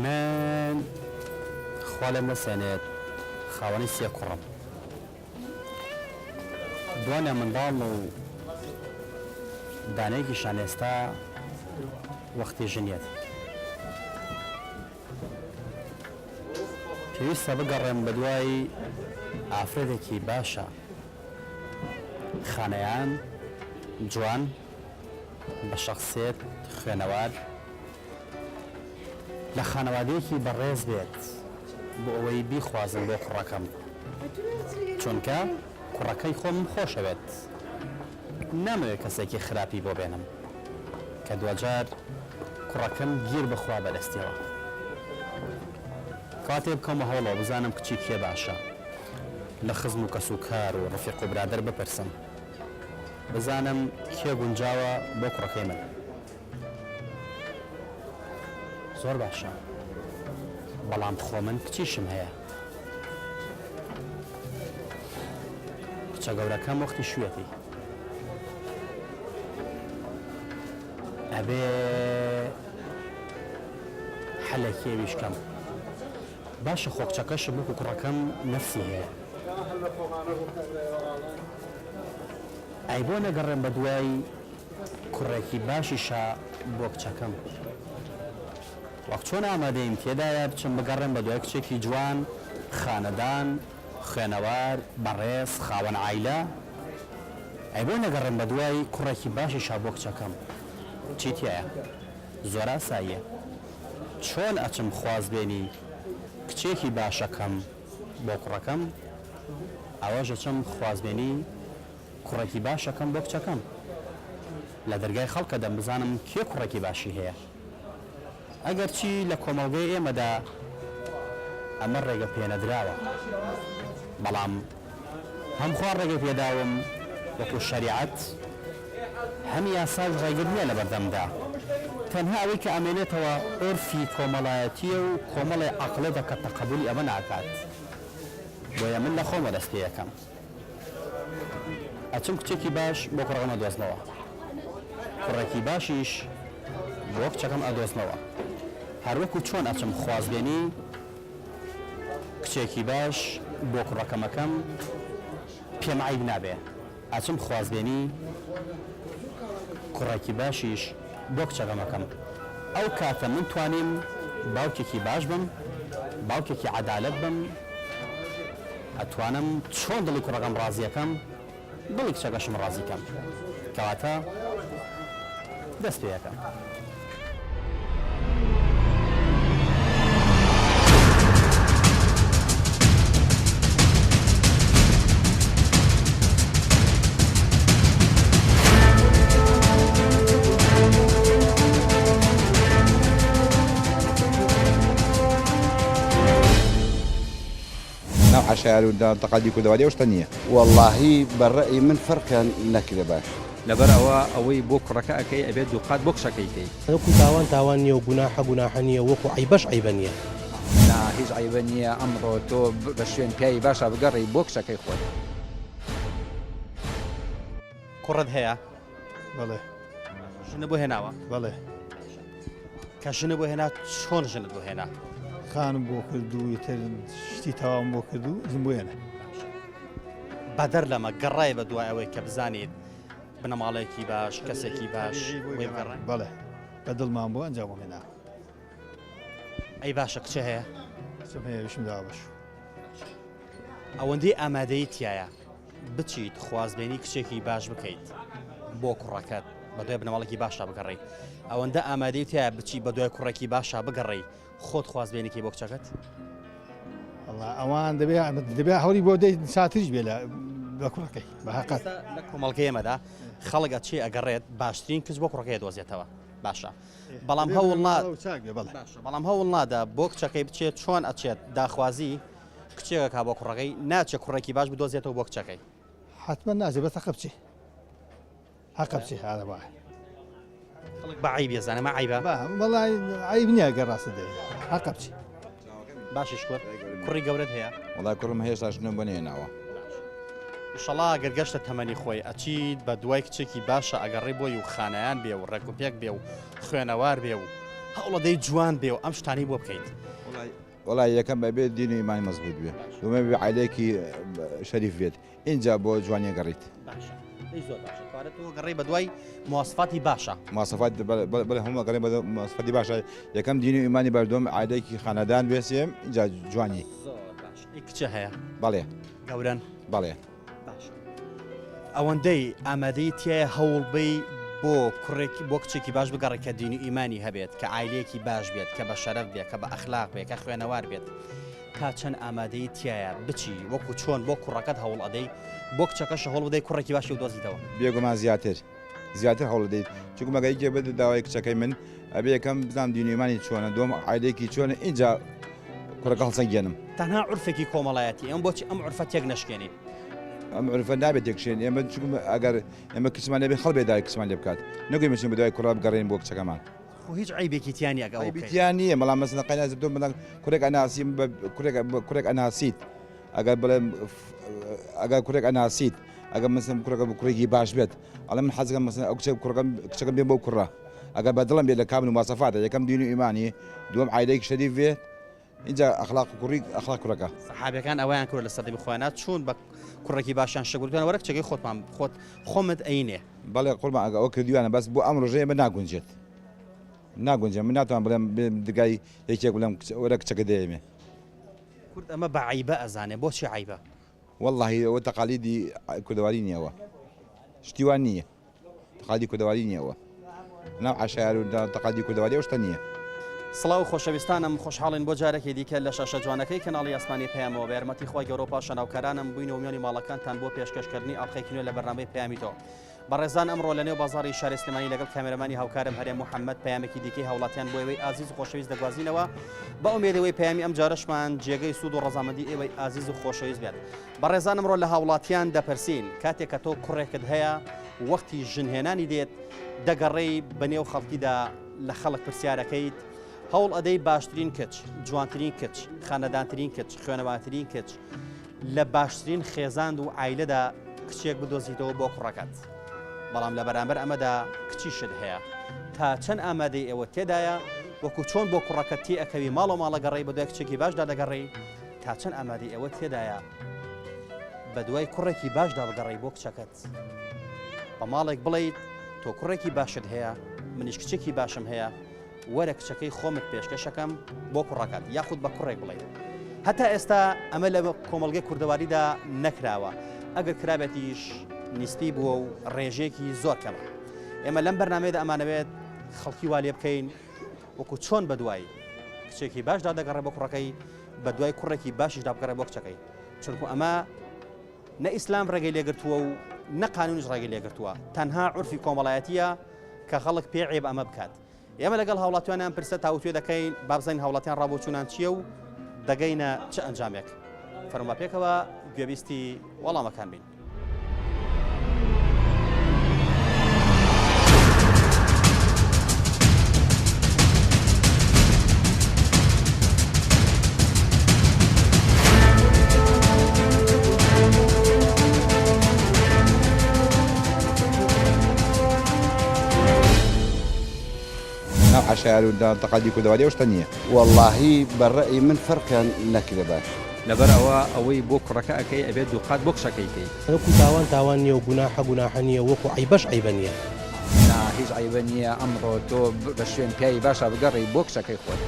من خوا لێم نەسێنێت خاوەنی سێ کوڕم. دوانیان منداڵن و دانەیەکیشیان ئێستا وەختی ژنیەتی. پێویستە بگەڕێم بەدوای ئافرەتێکی باشە خانەیان جوان بە شەخسێت خوێنەوار لە خانەوادەیەکی بەڕێز بێت بۆ ئەوەی بیخوازم بۆ کوڕەکەم چونکە کوڕەکەی خۆمم خۆشەوێت نامەوێت کەسێکی خراپی بۆ بێنم کە دواجار کوڕەکەم گیر بخوا بەدەستیەوە کاتێ بکەمە هەوڵەوە بزانم کچی کێ باشە لە خزم و کەس و کار و ڕفیق و برادەر بپرسم بزانم کێ گونجاوە بۆ کوڕەکەی من. زۆر باشە بەڵام خۆ من کچیشم هەیە کچە گەورەکەم وەختی شوێتی ئەبێ حەلێکی ئەویش کەم باشە خۆ کچەکەشم وەکو کوڕەکەم نەفسی هەیە ئەی بۆ نەگەڕێم بە دوای کوڕێکی باشیشە بۆ کچەکەم. وەک چۆن ئامادەیم تێدایە بچم بگەڕێم بە دوای کچێکی جوان، خانەدان، خوێنەوار، بەڕێز، خاوەن عایلە، ئەی بۆ نەگەڕێم بە دوای کوڕێکی باشیشا بۆ کچەکەم؟ چی تیایە؟ زۆر ئاساییە. چۆن ئەچم خوازبێنی کچێکی باشەکەم بۆ کوڕەکەم، ئەوەش ئەچم خوازبێنی کوڕێکی باشەکەم بۆ کچەکەم. لە دەرگای خەڵکە دەم بزانم کێ کوڕێکی باشی هەیە. ئەگەرچی لە کۆمەڵگەی ئێمەدا ئەمە ڕێگە پێنەدراوە، بەڵام هەم خوا ڕێگەی پێداوم وەکو شەریعەت، هەم یاساش ڕێگر نییە لەبەردەمدا. تەنها ئەوەی کە ئەمێنێتەوە عورفی کۆمەڵایەتییە و کۆمەڵێ عەقڵێتە کە تەقەبولی ئەمە ناکات. بۆیە من لە خۆمەوە دەست پێیەکەم. ئەچم کچێکی باش بۆ کوڕەکەم ئەدۆزمەوە، کوڕێکی باشیش بۆ کچەکەم ئەدۆزمەوە، هەروەکو چۆن ئەچم خوازبێنی کچێکی باش بۆ کوڕەکەم ئەکەم پێم عەیب نابێ، ئەچم خوازبێنی کوڕێکی باشیش بۆ کچەکەم ئەکەم، ئەو کاتە من توانیم باوکێکی باش بم، باوکێکی عەدالەت بم، ئەتوانم چۆن دڵی کوڕەکەم ڕازی ئەکەم دڵی کچەکەشم ڕازی کەم کەواتە دەست پێ ئەکەم. ناو عەشایەر و ناو تەقالیدی کوردەواری ئەو شتە نییە. وەڵاهی بە ڕەئی من فەرقیان نەکرێ باشە. لەبەر ئەوە ئەوەی بۆ کوڕەکە ئەکەی ئەبێت دووقات بۆ کچەکەی کەی. وەکو تاوان تاوان نیە و گوناحە گوناحە نیە و وەکو عەیبەش عەیبە نیە. نا هیچ عەیبە نیە ئەمڕۆ تۆ بە شوێن پیاوی باشا بگەڕێی بۆ کچەکەی خۆت. کوڕت هەیە؟ بەڵێ. ژنت بۆ هێناوە؟ بەڵێ. کە ژنت بۆ هێنا چۆن ژنت بۆ هێنا؟ خانم بۆ کرد و ئیتر شتی تەواوم بۆ کرد و ژن بۆ هێنا. بەدەر لەمە گەڕای بە دوای ئەوەی کە بزانیت بنەماڵەیەکی باش کەسێکی باش بۆی بگەڕێ؟ بەڵێ بە دڵمان بوو ئەنجا بۆم هێنا. ئەی باشە کچە هەیە؟ کچم هەیە ویشم داوە بەشوو. ئەوەندەی ئامادەیی تایە بچیت خوازبێنی کچێکی باش بکەیت بۆ کوڕەکەت بە دوای بنەماڵێکی باشا بگەڕێی ئەوەندە ئامادەی تایە بچی بە دوای کوڕێکی باشا بگەڕێی خۆت خوازبێنیکەی بۆ کچەکەت ئەوان دەبێ دەبێ هەوری بۆ دەی ساتریش بێ لە بە کوڕەکەی بە هەقەت لە کۆمەڵگەی ئێمەدا خەڵک ئەچێ ئەگەڕێت باشترین کچ بۆ کوڕەکەی دۆزێتەوە باشە بەڵام هەوڵ نا بەڵام هەوڵ نادا بۆ کچەکەی بچێت چۆن ئەچێت داخوازی کچێکەکا بۆ کوڕەکەی ناچێ کوڕێکی باش بدۆزێتەوە بۆ کچەکەی. حەتمەن ناچێ بەس هەقە بچێ هەقە بچێ هارە وایە. خەڵک بە عەیب ئەزانێ مە عەیبە؟ با وەڵا عەیب نییە گەر ڕاستت دەوێ هەقە بچێ. باشە شکور کوڕی گەورەت هەیە؟ وەڵا کوڕم هەیە هێشتا ژنم بۆ نەهێناوە. ئیشەڵا گەر گەشتە تەمەنی خۆی ئەچیت بە دوای کچێکی باشە ئەگەڕێی بۆی و خانایان بێ و ڕێک و پێک بێ و خوێنەوار بێ و. هەوڵەدەی جوان بێ و ئەم شتانەی بۆ بکەیت؟ وەڵا یەکەم ئەبێت دین و ئیمانی مەزبوت بێ دووەم ئەبێ عایلەیەکی شەریف بێت ئینجا بۆ جوانیە گەڕیت. باشە دەی زۆر باشە کەواتە تۆ گەڕێی بەدوای مواسفاتی باشە. مواسفات بەڵێ هەموو گەڕێن بە مواسفاتی باشە یەکەم دین و ئیمانی باش دووەم عایلەیەکی خانەدان بێ سێیەم ئینجا جوانی. زۆر باش ئەی کچە هەیە؟ بەڵێ. گەورەن؟ بەڵێ. باشە ئەوەندەی ئامادەی تایە هەوڵ بەی بۆ کوڕێک بۆ کچێکی باش بگەڕێ کە دین و ئیمانی هەبێت کە عایلەیەکی باش بێت کە بە شەرەف بێت کە بە ئەخلاق بێت کە خوێنەوار بێت تا چەند ئامادەی تایە بچی وەکو چۆن بۆ کوڕەکەت هەوڵ ئەدەی بۆ کچەکەش هەوڵ بدەی کوڕێکی باشی بدۆزیتەوە. بێگومان زیاتر زیاتر هەوڵ دەیت چونکە مەگەر یەکێک بێتە داوای کچەکەی من ئەبێ یەکەم بزانم دین و ئیمانی چۆنە دووەم عایلەیەکی چۆنە ئینجا کوڕەکە هەڵسەنگێنم. تەنها عورفێکی کۆمەڵایەتی ئێمە بۆچی ئەم عورفە تێک نەشکێنین؟ ئەم عورفە نابێت تێکشێن ئێمە چونکە ئەگەر ئێمە کچمان لێ بێ خەڵ بێ داوای کچمان لێ بکات نەگوی بچین بەدوای کوڕە بگەڕێین بۆ کچەکەمان. خۆ هیچ عەیبێکی تیا نییە ئەگەر ئەوە عەیبی بکەین. تیا نییە بەڵام مەسەلەن قەیناس تۆ مەسەلەن کوڕێک ئەناسی بە کوڕێک کوڕێک ئەناسیت ئەگەر بڵێم ئەگەر کوڕێک ئەناسیت ئەگەر مەسەلەن کوڕەکە کوڕێکی باش بێت ئەڵێ من حەزەکەم مەسەلەن ئەو کچە کوڕەکەم کچەکەم بێ بەو کوڕە ئەگەر بە دڵم بێت لە کامل مواسەفاتە یەکەم دین و ئیمانی دووەم عایلەیەکی شەریف بێت ئینجا ئەخلاق و کوڕی ئەخلاق کوڕەکە. سەحابەکان ئەوەیان کرد لە سەردەمی خۆیانا چوون بە کوڕێکی باشیان شک وتیان وەرە کچەکەی خۆتمان خۆت خۆمت ئەینێ. بەڵێ قوربان ئەگەر ئەوە کردویانە بەس بۆ ئەم ڕۆژەی ئێمە ناگونجێت ناگونجێت من ناتوانم بڵێم بێم دگای یەکێک بڵێم وەرە کچەکە دەیەمێ. کورد ئەمە بە عەیبە ئەزانێ بۆچی عەیبە؟ وەڵاهی ئەوە تەقالیدی کوردەواری نیە ئەوە شتی وا نیە تەقالیدی کوردەواری نیە ئەوە ناو عەشایەر و تەقالیدی کوردەواری ئەو شتە نیە. سڵاو خۆشەویستانم خۆشحاڵین بۆ جارێکی دیکە لە شاشە جوانەکەی کەناڵی ئاسمانی پەیامەوە بە یارمەتی خوای گەورە و پاشان هاوکارانم بووینەوە میوانی ماڵەکانتان بۆ پێشکەشکردنی ئەڵقەیەکی نوێ لە بەرنامەی پەیامی تۆ. بەڕێزان ئەمڕۆ لە نێو بازاڕی شاری سلێمانی لەگەڵ کامێرەمانی هاوکارم هەرێم محەممەد پەیامێکی دیکەی هاوڵاتیان بۆ ئێوەی ئازیز و خۆشەویست دەگوازینەوە بە ئومێدی ئەوەی پەیامی ئەم جارەشمان جێگەی سوود و ڕەزامەندی ئێوەی ئازیز و خۆشەویست بێت. بەڕێزان ئەمڕۆ لە هاوڵاتیان دەپرسین کاتێک کە تۆ کوڕێکت هەیە وەختی ژنهێنانی دێت دەگەڕێی بە نێو خەڵکیدا لە خەڵک پرسیارەکەیت هەوڵ ئەدەی باشترین کچ جوانترین کچ خانەدانترین کچ خوێنەوارترین کچ لە باشترین خێزاند و عایلەدا کچێک بدۆزیتەوە بۆ کوڕەکەت بەڵام لە بەرامبەر ئەمەدا کچیشت هەیە تا چەند ئامادەی ئێوە تێدایە وەکو چۆن بۆ کوڕەکەت تێ ئەکەوی ماڵەو ماڵە گەڕێی بەدوای کچێکی باشدا دەگەڕێی تا چەند ئامادەی ئێوە تێدایە بەدوای کوڕێکی باشدا بگەڕێی بۆ کچەکەت بە ماڵێک بڵیت تۆ کوڕێکی باشت هەیە منیش کچێکی باشم هەیە وەرە کچەکەی خۆمت پێشکەشەکەم بۆ کوڕەکەت یاخود بە کوڕێک بڵێیت. هەتا ئێستا ئەمە لە کۆمەڵگەی کوردەواریدا نەکراوە، ئەگەر کرابێتیش نیسپی بووە و ڕێژەیەکی زۆر کەمە. ئێمە لەم بەرنامەیەدا ئەمانەوێت خەڵکی وا لێ بکەین وەکو چۆن بەدوای کچێکی باشدا دەگەڕێ بۆ کوڕەکەی، بەدوای کوڕێکی باشیشدا بگەڕێ بۆ کچەکەی. چونکو ئەمە نە ئیسلام ڕێگەی لێگرتووە و نە قانونیش ڕێگەی لێگرتووە، تەنها عورفی کۆمەڵایەتییە کە خەڵک پێ عێبە ئەمە بکات. ئێمە لەگەڵ هاوڵاتیان ئەم پرسە تاوتوێ دەکەین با بزانین هاوڵاتیان ڕابۆچوونان چییە و دەگەینە چ ئەنجامێک. فەرموو با پێکەوە گوێبیستی وەڵامەکان بین. ناو عەشایەر و ناو تەقالیدی کوردەواری ئەو شتە نییە. وەڵاهی بە ڕەئی من فەرقیان نەکرێ باشە. لەبەر ئەوە ئەوەی بۆ کوڕەکە ئەکەی ئەبێت دووقات بۆ کچەکەی کەی. وەکو تاوان تاوان نیە و گوناحە گوناحە نیە و وەکو عەیبەش عەیبە نیە. نا هیچ عەیبە نیە ئەمڕۆ تۆ بە شوێن پیاوی باشا بگەڕێی بۆ کچەکەی خۆت.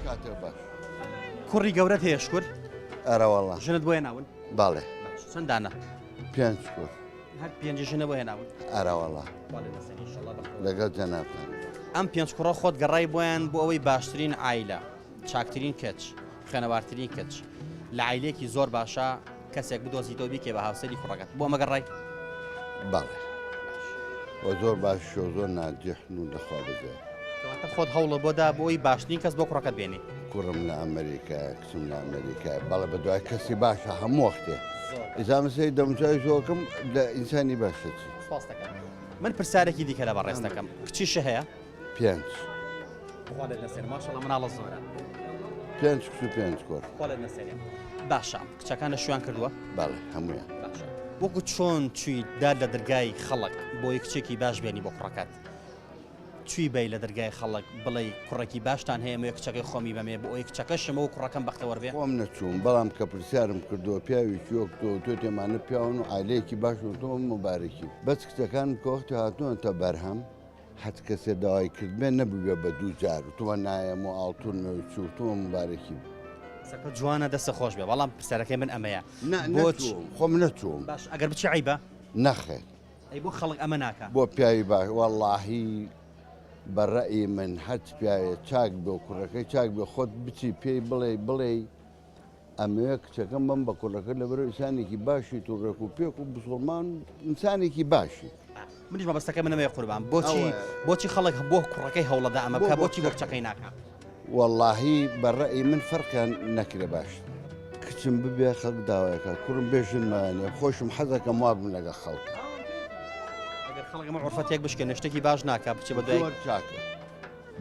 کاتێ باش. کوڕی گەورەت هەیە شکور؟ ئەرەوەڵا. ژنت بۆ هێناون؟ بەڵێ. چەند دانە؟ پێنج کوڕ. هەر پێنج ژنە بۆ هێناون؟ ئەرەوەڵا. لەگەڵ جەنابتان. ئەم پێنج کوڕە خۆت گەڕای بۆیان بۆ ئەوەی باشترین عایلە، چاکترین کچ، خوێنەوارترین کچ، لە عایلەیەکی زۆر باشە کەسێک بدۆزیتەوە بیکەی بە هاوسەری کوڕەکەت. بۆ ئەمە گەڕای؟ بەڵێ. وە زۆر باشیش و زۆر ناجیحن و لە خوا بەزیاد. کەواتە خۆت هەوڵت بۆ دا بۆ ئەوەی باشترین کەس بۆ کوڕەکەت بێنی. کوڕم لە ئەمەریکایە کچم لە ئەمەریکایە بەڵێ بەدوای کەسی باشە هەموو وەختێ ئیزا من سەیری دەموچاوی زۆکم لە ئینسانی باشە چی. سپاست دەکەم. من پرسیارێکی دیکە لە بەڕێز دەکەم کچیشت هەیە؟ پێنج. خوا لێت نەسێنێ ماشەڵا مناڵە زۆرە. پێنج کچ و پێنج کوڕ. خوا لێت نەسێنێ. باشە کچەکانت شویان کردووە؟ بەڵێ هەموویان. باشە وەکو چۆن چوویت داد لە دەرگای خەڵک بۆی کچێکی باش بێنی بۆ کوڕەکەت؟ چوی بەی لە دەرگای خەڵک بڵێی کوڕێکی باشتان هەیە ئەمەوێ کچەکەی خۆمی بەمێ بۆ ئەوەی کچەکەشم وەک کوڕەکەم بەختەوەر بێ؟ خۆم نەچووم بەڵام کە پرسیارم کردووە پیاوێکی وەک تۆ و تۆ تێمانە پیاون و عایلەیەکی باشن و تۆ موبارەکی بەس کچەکانم کە وەختی هاتوونەتە بەرهەم هەچ کەسێ داوای کردبێ نەبووبێ بە دووجار وتومە نایەم و ئاڵتونمە و چی وتومە موبارەکی بێ. قسەکە جوانە دەستت خۆش بێ بەڵام پرسیارەکەی من ئەمەیە نا بۆچ نەچووم خۆم نەچووم. باش ئەگەر بچی عەیبە؟ نەخێر. ئەی بۆ خەڵک ئەمە ناکا؟ بۆ پیاوی باش وەڵاهی بە ڕەئی من هەرچ پیاوێ چاک بێ و کوڕەکەی چاک بێ خۆت بچی پێی بڵێی بڵێی ئەمەوێ کچەکەم بم بە کوڕەکە لەبەرەوە ئینسانێکی باشیت و ڕێک و پێک و بسوڵمان ئینسانێکی باشی. منیش مەبەستەکەی من ئەمەیە قوربان بۆچی بۆچی خەڵک بۆ کوڕەکەی هەوڵەدا ئەمە بکا بۆچی بۆ کچەکەی ناکا؟ وەڵاهی بە ڕەئی من فەرقیان نەکرێ باشترە کچم ببێ خەڵک داوایەکە کوڕم بێ ژنمانێ خۆشم حەزەکەم وابم لەگەڵ خەڵک. ئەگەر خەڵک ئەمە عورفە تێک بشکێنێ شتێکی باش ناکا بچێ بە دوای. زۆر چاکە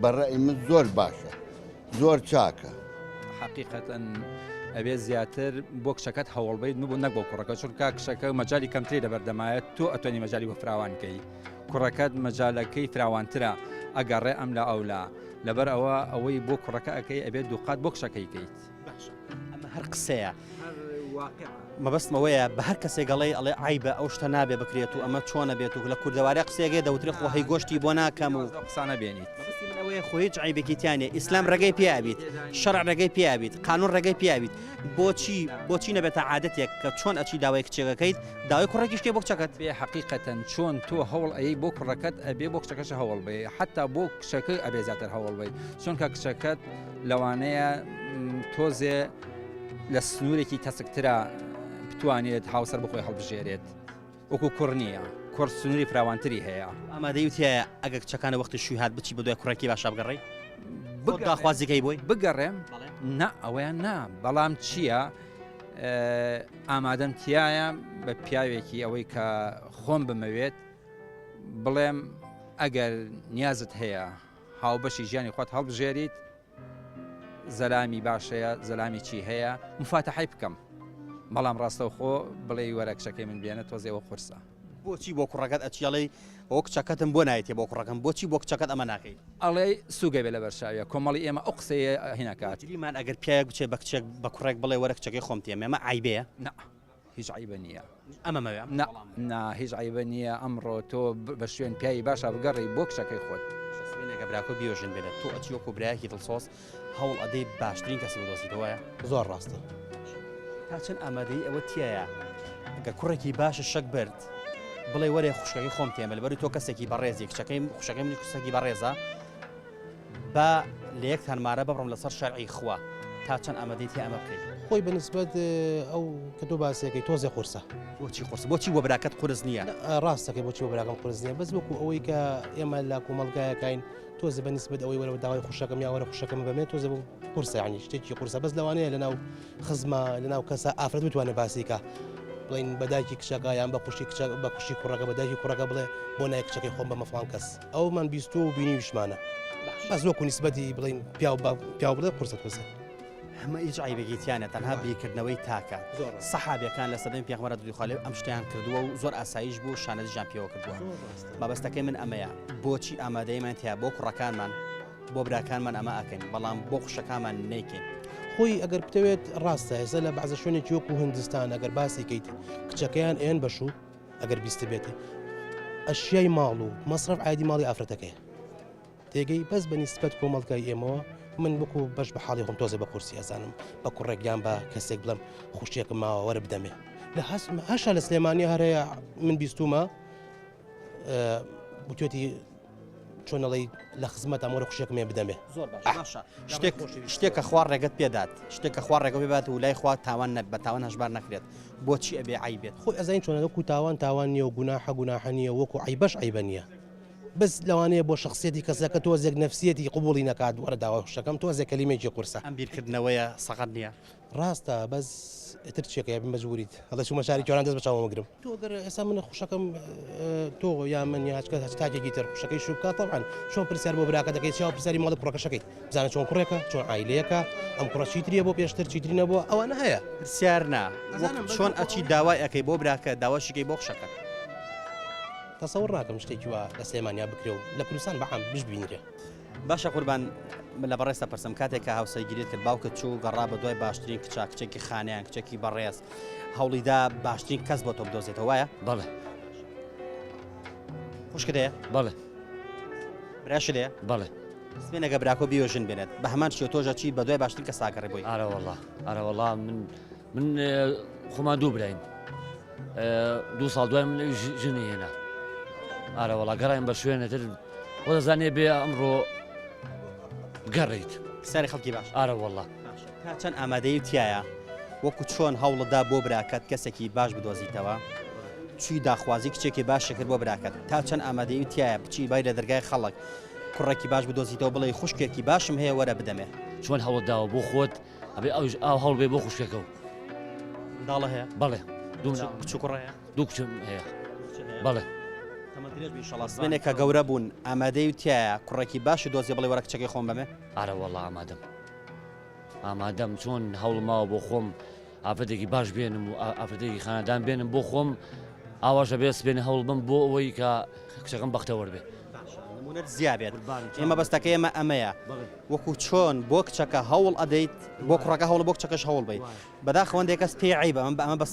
بە ڕەئی من زۆر باشە زۆر چاکە. حەقیقەتەن ئەبێ زیاتر بۆ کچەکەت هەوڵ بیت نبوو نەک بۆ کوڕەکە چونکە کچەکە مەجای کەمتری لەبەردەمایە تۆ ئەتوانی مەجای بۆ فراوان کەی کوڕەکەت مەجالەکەی فراوانترە ئەگەڕێ ئەم لە ئەولا لەبەر ئەوە ئەوەی بۆ کوڕەکە ئەەکەی ئەبێت دووقات بۆ کچەکەی کەیت. باشە ئەمە هەر قسەیە مەبەستم ئەوەیە بە هەر کەسێک ئەڵێ ئەڵێ عیبە ئەو شتە نابێ بکرێت و ئەمە چۆنە بێت و لە کوردەوارە قسەیەگەی دەوترێ خۆ هەی گۆشتی بۆ ناکەم و قسانە بێنیت مەبەستی من ئەوەیە خۆ هیچ عیبێکی تیا نییە ئیسلام ڕێگەی پێ ئەبیت شەرع ڕێگەی پێ ئەبیت قانون ڕێگەی پێ ئەبیت بۆچی بۆچی نەبێتە عادەتێک کە چۆن ئەچی داوای کچێکەکەیت داوای کوڕێکیش کەی بۆ کچەکەت؟ بێ حەقیقەتەن چۆن تۆ هەوڵ ئەیەی بۆ کوڕەکەت ئەبێ بۆ کچەکەش هەوڵ بەی حەتا بۆ کچەکە ئەبێ زیاتر هەوڵ بەی چونکە کچەکەت لەوانەیە تۆزێ لە سنوورێکی تەسکترا بتوانێت هاوسەر بخۆی هەڵبژێرێت وەکو کوڕ نییە کوڕ سنووری فراوانتری هەیە. ئامادەی وتیایە ئەگەر کچەکانە وەختی شووی هات بچی بە دوای کوڕێکی باشا بگەڕێی؟ بۆ داخوازیکەی بۆی؟ بگەڕێم؟ نا ئەوەیان نا بەڵام چییە ئامادەم تایە بە پیاوێکی ئەوەی کە خۆم بمەوێت بڵێم ئەگەر نیازت هەیە هاوبەشی ژیانی خۆت هەڵبژێریت زەلامی باشەیە زەلامی چی هەیە مفاتەحەی بکەم بەڵام ڕاستەوخۆ بڵێی وەرە کچەکەی من بێنە تۆزێ ئەوە قورسە. بۆچی بۆ کوڕەکەت ئەچی ئەڵێی ئەوە کچەکەتم بۆ نایەتێ بۆ کوڕەکەم بۆچی بۆ کچەکەت ئەمە ناکەی؟ ئەڵێی سوگە بێ لەبەر چاویا کۆمەڵی ئێمە ئەو قسەیە هینەکات. گریمان ئەگەر پیاوێک بچێ بە کچێک بە کوڕێک بڵێ وەرە کچەکەی خۆم تێمێ ئەمە عەیبەیە؟ نا هیچ عەیبە نییە. ئەمە مەوێ ئەم نا نا هیچ عەیبە نییە ئەمڕۆ تۆ بە شوێن پیاوی باشا بگەڕێی بۆ کچەکەی خۆت. سبەینێ براکۆ بیوە ژن بێنێت تۆ ئەچی وەکو برایەکی دڵسۆز هەوڵ ئەدەی باشترین کەسی بدۆزیتەوە وایە؟ زۆر ڕاستە. تا چەند ئامادەیی ئەوە تیایە گەر کوڕێکی باشە شەک برد بڵێ وەرێ خوشکەکەی خۆم تێمە لەبەری تۆ کەسێکی بەڕێزی کچەکەی خوشەکەی منیش کچێکی بەڕێزە با لە یەکتان مارە ببڕم لەسەر شەرعی خوا تا چەند ئامادەی تیا ئەمە بکەیت؟ خۆی بە نسبەت ئەو کە تۆ باسیەکەی تۆزێ قورسە. بۆچی قورسە؟ بۆچی بۆ براکەت قورس نییە؟ ڕاستەکەی بۆچی بۆ براکەم قورس نییە بەس وەکو ئەوەی کە ئێمە لە کۆمەڵگایەکین تۆزێ بە نسبەت ئەوەی وەرە داوای خوشەکەم یا وەرە خوشەکەم بەمێ تۆزێ بۆ قورسە یعنی شتێکی قورسە بەس لەوانەیە لەناو خزمە لەناو کەسە ئافرەت بتوانێت باسیکە بڵین بە دایکی کچەکە یان بە خوشی کچە بە خوشی کوڕەکە بە دایکی کوڕەکە بڵێ بۆ نای کچەکەی خۆم بە مەفڵان کەس ئەومان بیستووە و بینیویشمانە بەس وەکو نیسبەتی بڵین پیاو بە پیاو بڵێ قورسە تۆزێ. هەمە هیچ عەیبێکی تیا نیە تەنها بیرکردنەوەی تاکە سەحابیەکان لە سەردەمی پێغەمبەر درودی خوا لێ ئەم شتیان کردووە و زۆر ئاساییش بوو شانازیشیان پێوە کردووە مەبەستەکەی من ئەمەیە بۆچی ئامادەیمان تیا بۆ کوڕەکانمان بۆ براکانمان ئەمە ئەکەین بەڵام بۆ خوشەکانمان نیکەین. خۆی ئەگەر بتەوێت ڕاستە ئێستا لە بەعزە شوێنێکی وەکو هندستان ئەگەر باسی کەیت کچەکەیان ئێن بەشوو ئەگەر بیستبێتی ئەشیای ماڵ و مەسرەف عایدی ماڵی ئافرەتەکەیە تێگەی بەس بە نیسبەت کۆمەڵگای ئێمەوە من وەکو بەش بە حاڵی خۆم تۆزێ بە قورسی ئەزانم بە کوڕێک یان بە کەسێک بڵێم خوشتێکم ماوە وەرە بدەمێ لە هەشا لە سلێمانی هەرەیە من بیستومە وتێتی چۆنەڵی لە خزمەت ئەمەرە خوشێکم ێ بدەمێ زۆر باشە شتێک شتێک کە خوا ڕێگەت پێدات شتێک کە خوا ڕێگە بێت و لای خوا تاوان نە بە تاوان هەژمار نەکرێت بۆچی ئەبێ عیبێت خۆی ئەزانین چۆنە وەکو تاوان تاوان نییە و گوناحە گوناحە نییە وەکو عیبەش عیبە نییە بەس لەوانەیە بۆ شەخسیەتی کەسەکە تۆزێک نەفسیەتی قبوڵی نەکات وەرە داوای خوشەکەم تۆزێک کەلیمەیەکی قورسە. ئەم بیرکردنەوەیە سەقەت نیە؟ ڕاستە بەس ئیتر چیەکەی ئەبی مەجبوریت ئەڵێ چومە شاری کۆران دەست بە چاوم گرم. تۆ گەر ئێستا من خوشەکەم تۆ یا من یا هەچ کەس هەچ تاکێکی تر خوشەکەی شوو بکات تەبعەن چۆن پرسیار بۆ براکە دەکەی چاو پرسیاری ماڵی کوڕەکەشەکەیت بزانە چۆن کوڕێکە چۆن عایلەیەکە ئەم کوڕە چیتریە بۆ پێشتر چیتری نەبووە ئەوانە هەیە. پرسیار نا وەک چۆن ئەچی داوای ئەکەی بۆ براکە داواشی کەی بۆ خوشەکەت. تەسەور ناکەم شتێکی وا لە سلێمانیا بکرێ و لە کوردستان بە عام بشبینرێ. باشە قوربان من لە بەڕێزتە پرسم کاتێک کە هاوسەرگیریت کرد باوکت چوو گەڕا بە دوای باشترین کچە کچێکی خانیان کچێکی بەڕێز هەوڵیدا باشترین کەس بۆ تۆ بدۆزێتەوە وایە؟ بەڵێ. خوشکت هەیە؟ بەڵێ. براشت هەیە؟ بەڵێ. سبێنەگە براکۆ بیوە ژن بێنێت بە هەمان شێوە تۆش ئەچی بە دوای باشترین کەسا گەڕێ بۆی. ئارە وەڵا ئارە وەڵا من من خۆمان دوو براین دوو ساڵ دوای من ژنی هێنا ئارە وەڵا گەڕاین بە شوێنە تر خۆ دەزانێ بێ ئەمڕۆ بگەڕیت سەری خەڵکی باش ئارە وەڵا تا چەند ئامادەی تایە وەکو چۆن هەوڵدا بۆ براکەت کەسێکی باش بدۆزیتەوە چی داخوازی کچێکی باش کرد بۆ براکەت تا چەند ئامادەی تایە بچی بای لە دەرگای خەڵک کوڕێکی باش بدۆزیتەوە بڵێ خوشکێکی باشم هەیە وەرە بدەمێ چۆن هەوڵداوە بۆ خۆت ئەبێ ئەویش ئاو هەوڵ بێ بۆ خوشکەکە و منداڵە هەیە؟ بەڵێ دوو کچ و کوڕ هەیە؟ دوو کچم هەیە بەڵێ. تەمەن درێژ بی ئینشەڵا سبەینێ کە گەورە بوون ئامادەی و تایە کوڕێکی باشی دۆزیە بڵێ وەرە کچەکەی خۆم بەمێ؟ ئارە وەڵا ئامادەم ئامادەم چۆن هەوڵم ماوە بۆ خۆم ئافرەتێکی باش بێنم و ئافرەتێکی خانەدان بێنم بۆ خۆم ئاواش ئەبێ سبەینێ هەوڵ بم بۆ ئەوەی کە کچەکەم بەختەوەر بێ. باشە نمونەت زیا بێت ئێمە بەستەکەی ئێمە ئەمەیە وەکو چۆن بۆ کچەکە هەوڵ ئەدەیت بۆ کوڕەکە هەوڵ بۆ کچەکەش هەوڵ بیت بەداخەوە هەندێک کەس پێی عیبە ئەمە ئەمە بەس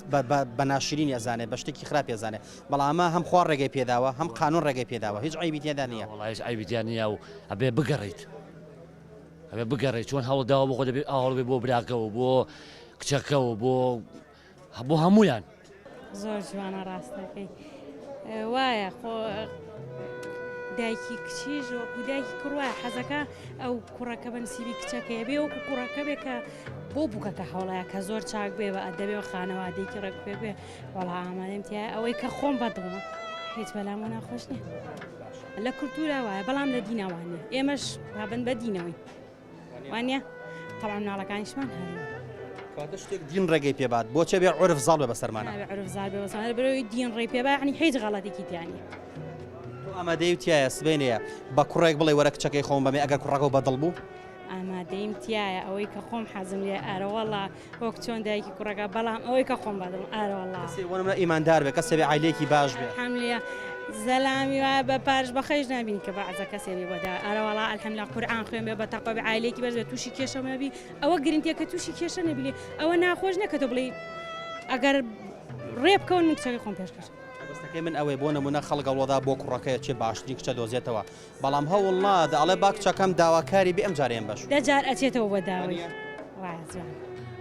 بە ناشرینی ئەزانێت بە شتێکی خراپی ئەزانێت بەڵام ئەمە هەم خوا ڕێگەی پێداوە هەم قانون ڕێگەی پێداوە هیچ عیبی تێدا نییە. وەڵا هیچ عەیبی تیا نییە و ئەبێ بگەڕێیت ئەبێ بگەڕێیت چۆن هەوڵ داوە بۆ خۆ دەبێ ئاوا هەوڵ بێ بۆ براکە و بۆ کچەکە و بۆ بۆ هەموویان. زۆر جوانە ڕاستەکەی وایە خۆ دایکی کچیش وەکو دایکی کوڕ وایە حەزەکە ئەو کوڕەکە بە نسیبی کچەکەیە بێ وەکو کوڕەکە بێ کە بۆ بووکەکە هەوڵەیە کە زۆر چاک بێ بە ئەدەبێ و خانەوادەیەکی ڕێک پێک بێ وەڵا ئامادەم تایە ئەوەی کە خۆم بەدڵمە هیچ بەلامەوە ناخۆش نییە لە کولتورا وایە بەڵام لە دینا وانە ئێمەش پابەند بە دینەوەین وانە تەبعەن مناڵەکانیشمان هەر کەواتە شتێک دین ڕێگەی پێ بات بۆچێ بێ عورف زاڵ بێ بەسەرمانە نابێ عورف زاڵ بێ بەسەرمانە بەرەوەی دین ڕێی پێ با یعنی هیچ غەڵەتێکی تیا نییە تۆ ئامادەی و تایە سبەینێ بە کوڕێک بڵێ وەرە کچەکەی خۆم بەمێ ئەگەر کوڕەکەو بەدڵ بوو ئامادەیم تایە ئەوەی کە خۆم حەزم لێ ئارەوەڵا وەک چۆن دایکی کوڕەکە بەڵام ئەوەی کە خۆم بەدڵم ئارەوەڵا کەسێ بۆ نمونە ئیماندار بێ کەسێ بێ عایلەیەکی باش بێ الحمدللە زەلامی وایە بە پارش بە خەیش نابینی کە بەعزە کەسێ بێ بەدا ئارەوەڵا الحمدللە قورئان خوێن بێ بە تەقوا بێ عایلەیەکی بەرز بێ تووشی کێشە نەبی ئەوە گرنتیە کە تووشی کێشە نەبی لێ ئەوە ناخۆش نیە کە تۆ بڵێی ئەگەر ڕێ بکەون من کچەکەی خۆم پێشکەش مەبەستەکەی من ئەوەیە بۆ نمونە خەڵک هەوڵەدا بۆ کوڕەکەی چێ باشترین کچە دۆزێتەوە بەڵام هەوڵ نادا ئەڵێ با کچەکەم داواکاری بێ ئەمجارە ئێم بەش. دە جار ئەچێتەوە بۆ داوەی وایە جوان.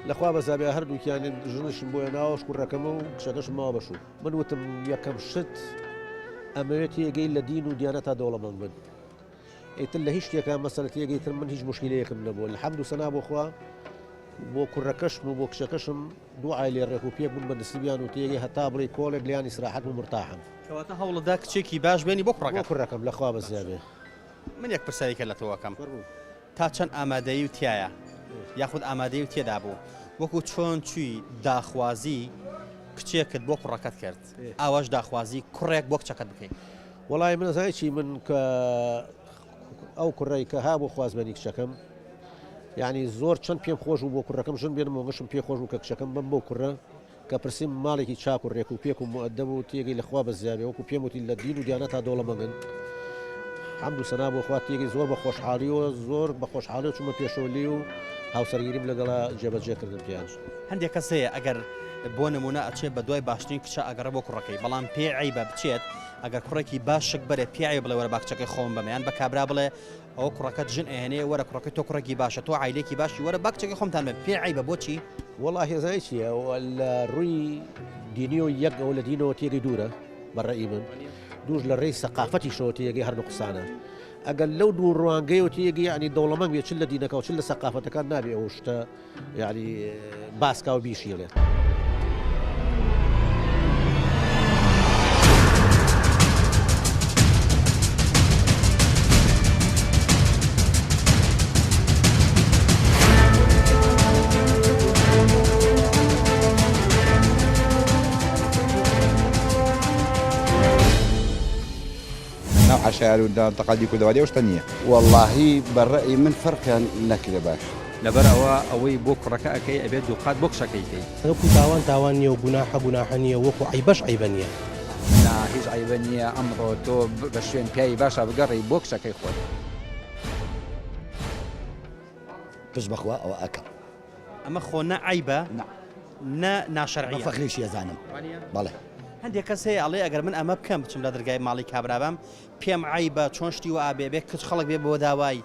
لەخوا بەزابێ هەردووکیان ژنشم بۆیە ناوەش کوڕەکەمە و کچەکەشم ماوە بەشوو من وتم یەکەم شت ئەمەوێت تێگەی لە دین و دیانەتا دەوڵەمەند بن ئیتر لە هیچ شتێکا مەسەلە تێگەی تر من هیچ مشکلەیەکم نەبووە الحمد و سەنا بۆ خوا بۆ کوڕەکەشم و بۆ کچەکەشم دوو عایلەی ڕێک و پێک بوون بە نسیبیان و تێگەی هەتا بڵێی کۆڵێک لێیان ئیسراحەت و مورتاحم. کەواتە هەوڵتدا کچێکی باش بێنی بۆ کوڕەکەت؟ بۆ کوڕەکەم لە خوا بەزیا بێ. من یەک پرسیاری کە لە تۆ ئەکەم تا چەند ئامادەیی و تایە یاخود ئامادەیی و تێدا بوو وەکو چۆن چووی داخوازی کچێکت بۆ کوڕەکەت کرد ئاواش داخوازی کوڕێک بۆ کچەکەت بکەی؟ وەڵای من ئەزانی چی من کە ئەو کوڕەی کە هابوو خوازبێنی کچەکەم یعنی زۆر چەند پێم خۆش بوو بۆ کوڕەکەم ژن بێنم وەگەشم پێ خۆش بوو کە کچەکەم بم بۆ کوڕە کە پرسیم ماڵێکی چاک و ڕێک و پێک و مؤدەب و تێگەی لە خوا بەزیابێ وەکو پێم وتی لە دین و دیانەتا دەوڵەمەندن حەمد و سەنا بۆ خوا تێگەی زۆر بە خۆشحاڵیەوە زۆر بە خۆشحاڵیەوە چوومە پێشەوە لێی و هاوسەرگیریم لەگەڵا جێبەجێ کردن پێیان. هەندێک کەس هەیە ئەگەر بۆ نمونە ئەچێت بە دوای باشترین کچە ئەگەڕێ بۆ کوڕەکەی بەڵام پێی عەیبە بچێت ئەگەر کوڕێکی باش شک بەرێ پێی عەیبە بڵێ وەرە با کچەکەی خۆم بەمە یان بە کابرا بڵێ ئەوە کوڕەکەت ژن ئەهێنێ وەرە کوڕەکەی تۆ کوڕێکی باشە تۆ عایلەیەکی باشی وەرە با کچەکەی خۆمتان بەم پێی عەیبە بۆچی؟ وەڵاهی ئەزانی چیە لە ڕووی دینیەوە یەک ئەوە لە دینەوە تێگەی دوورە بە ڕەئی من دووش لە ڕێی سەقافەتیشەوە تێگەی هەر نوقسانە ئەگەر لەو دوو ڕوانگەیەوە تێگەی یعنی دەوڵەمەند بێ چ لە دینەکە و چ لە سەقافەتەکان نابێ ئەو شتە یعنی باسکا و بیشیڵێ. ناو عەشایەر و تەقالیدی کوردەواری ئەو شتە نییە. وەڵاهی بە ڕەئی من فەرقیان نەکرێ باش. لەبەر ئەوە ئەوەی بۆ کوڕەکە ئەکەی ئەبێت دووقات بۆ کچەکەی کەی. وەکو تاوان تاوان نیە و گوناحە گوناحە نیە و وەکو عەیبەش عەیبە نیە. نا هیچ عەیبە نییە ئەمڕۆ تۆ بە شوێن پیاوی باشا بگەڕێی بۆ کچەکەی خۆت. پشت بەخوا ئەوە ئەکەم. ئەمە خۆ نە عەیبە نە ناشەرعیە. بە فەخریشی ئەزانم بەڵێ. هەندێک کەس هەیە ئەڵێ ئەگەر من ئەمە بکەم بچم لە دەرگای ماڵی کابرا بام پێم عەیبە چۆن شتی وا ئەبێ بێ کچ خەڵک بێ بۆ داوای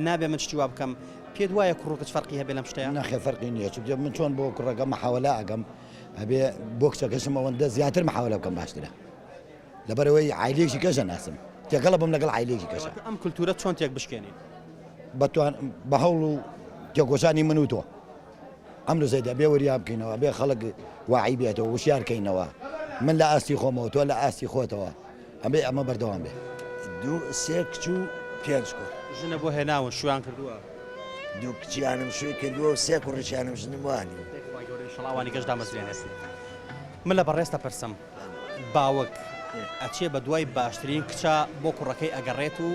نابێ من شتی وا بکەم پێت وایە کوڕ و کچ فەرقی هەبێ لەم شتەیا؟ نەخێر فەرقی نییە چونکە من چۆن بۆ کوڕەکە محاوەلە ئەکەم ئەبێ بۆ کچەکەشم ئەوەندە زیاتر محاوەلە بکەم باشترە لەبەرئەوەی عایلەیەکی کەش ئەناسم تێکەڵە بم لەگەڵ عایلەیەکی کەشە. ئەم کولتوورە چۆن تێک بشکێنین؟ بەتوان بە هەوڵ و تێکۆشانی من و تۆ ئەم زەیدە بێ وریا بکەینەوە بێ خەڵک واعی بێتەوە وشیار کەینەوە من لە ئاستی خۆمەوە تۆ لە ئاستی خۆتەوە ئەبێ ئەمە بەردەوام بێ. دوو سێ کچ و پێنج کوڕ. ژنە بۆ هێناون شویان کردووە؟ دوو کچیانم شووی کردووە و سێ کوڕیشیانم ژنم وانی. خوای گەورە ئیشەڵا ئەوانی کەش دامەزرێنێت. من لە بەڕێزت ئەپرسم باوک ئەچێ بە دوای باشترین کچە بۆ کوڕەکەی ئەگەڕێت و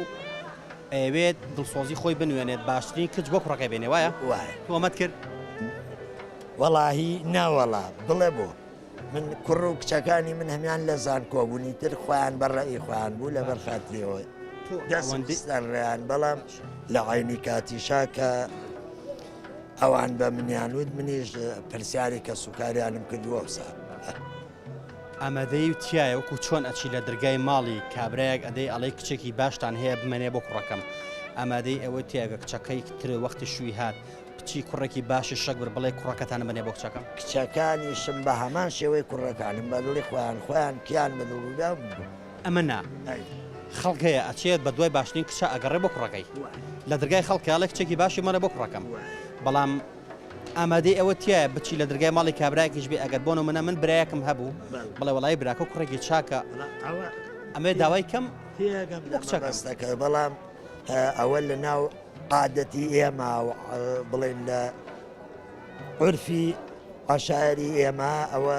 ئەیەوێت دڵسۆزی خۆی بنوێنێت باشترین کچ بۆ کوڕەکەی بێنێ وایە؟ وایە. تۆ ئەمەت کرد؟ وەڵاهی ناوەڵا بڵێ بۆ. من کوڕ و کچەکانی من هەمان لە زانکۆ بوون ئیتر خۆیان بە ڕەئی خۆیان بوو لەبەر خاتریەوە دەستم خستە ڕێیان بەڵام لە عینی کاتیشا کە ئەوان بە منیان وت منیش پرسیاری کەسوکاریانم کردووە وسا. ئامادەی و تایە وەکو چۆن ئەچی لە درگای ماڵی کابرایەک ئەدەی ئەڵێی کچێکی باشتان هەیە بمەنێ بۆ کوڕەکەم ئامادەی ئەوەی تێگە کچەکەی تر وەختی شووی هات بچی کوڕێکی باشی شەک بر بڵێ کوڕەکەتانم بنێ بۆ کچەکەم. کچەکانیشم بە هەمان شێوەی کوڕەکانم بە دڵی خۆیان خۆیان کیان بە دڵ بوو بوو. ئەمە نا خەڵک هەیە ئەچێت بە دوای باشترین کچە ئەگەڕێ بۆ کوڕەکەی لە درگای خەڵکە ئەڵێ کچێکی باشی مەڵێ بۆ کوڕەکەم بەڵام ئامادەی ئەوە تایە بچی لە درگای ماڵی کابراایەکیش بێ ئەگەر بۆ نمونە من برایەکم هەبوو بڵێ وەڵی براکە کوڕێکی چاکە ئەمێ داوای کەم تێگەم لە مەبەستەکە بەڵام ئەوە لە ناو عادەتی ئێمە و بڵێن لە عورفی عەشایەری ئێمە ئەوە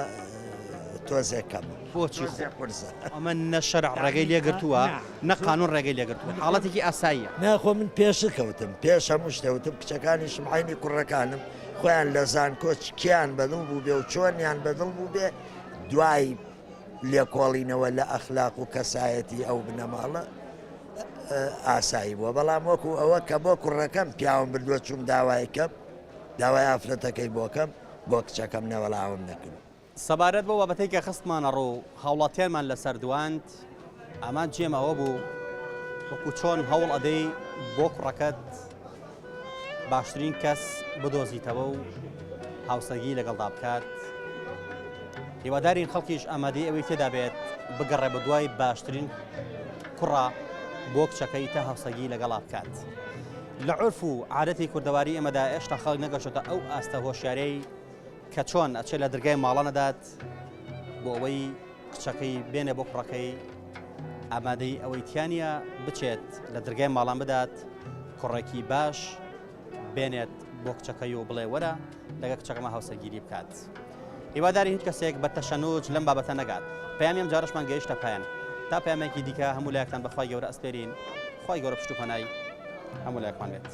تۆزێک کەمە. بۆچی قورسە؟ ئەمە نە شەرع ڕێگەی لێگرتووە نە قانون ڕێگەی لێگرتووە حاڵەتێکی ئاساییە. نا خۆ من پێشتر کەوتم پێش هەموو شتێ وتم کچەکانیشم عەینی کوڕەکانم خۆیان لە زانکۆ کێیان بەدڵ بووبێ و چۆنیان بەدڵ بووبێ دوای لێکۆڵینەوە لە ئەخلاق و کەسایەتی ئەو بنەماڵە ئاسایی بووە بەڵام وەکو ئەوە کە بۆ کوڕەکەم پیاوم بردووە چوم داوای کەم داوای ئافرەتەکەی بۆکەم بۆ کچەکەم نەوەڵاوم نەکرد. سەبارەت بەو بابەتەی کە خستمانە ڕوو هاوڵاتیانمان لەسەر دواند، ئامانجی ئێمە ئەوە بوو وەکو چۆن هەوڵ ئەدەی بۆ کوڕەکەت باشترین کەس بدۆزیتەوە و هاوسەرگیری لەگەڵدا بکات هیوادارین خەڵکیش ئامادەی ئەوەی تێدا بێت بگەڕێ بە دوای باشترین کوڕە بۆ کچەکەی تا هاوسەرگیری لەگەڵا بکات لە عرف و عادەتی کوردەواری ئێمەدا ئێشتا خەڵک نەگەشتە ئەو ئاستە هۆشیارەی کە چۆن ئەچێت لە درگای ماڵانەدات بۆ ئەوەی کچەکەی بێنێ بۆ کوڕەکەی ئامادەی ئەوەی تیانە بچێت لە درگای ماڵان بدات کوڕێکی باش بێنێت بۆ کچەکەی و بڵێ وەرە لەگە کچەکەمە هاوسەرگیری بکات. هیواداری هیچ کەسێک بە تەشەنوج لەم بابەتە نەگات پەیامی ئەم جارەشمان گەیشتە پایان تا پەیامێکی دیکە هەموو لایەکتان بەخوای گەورە ئەسپێرین خوای گەورە پشت و پەنای هەموو لایەکمان بێت.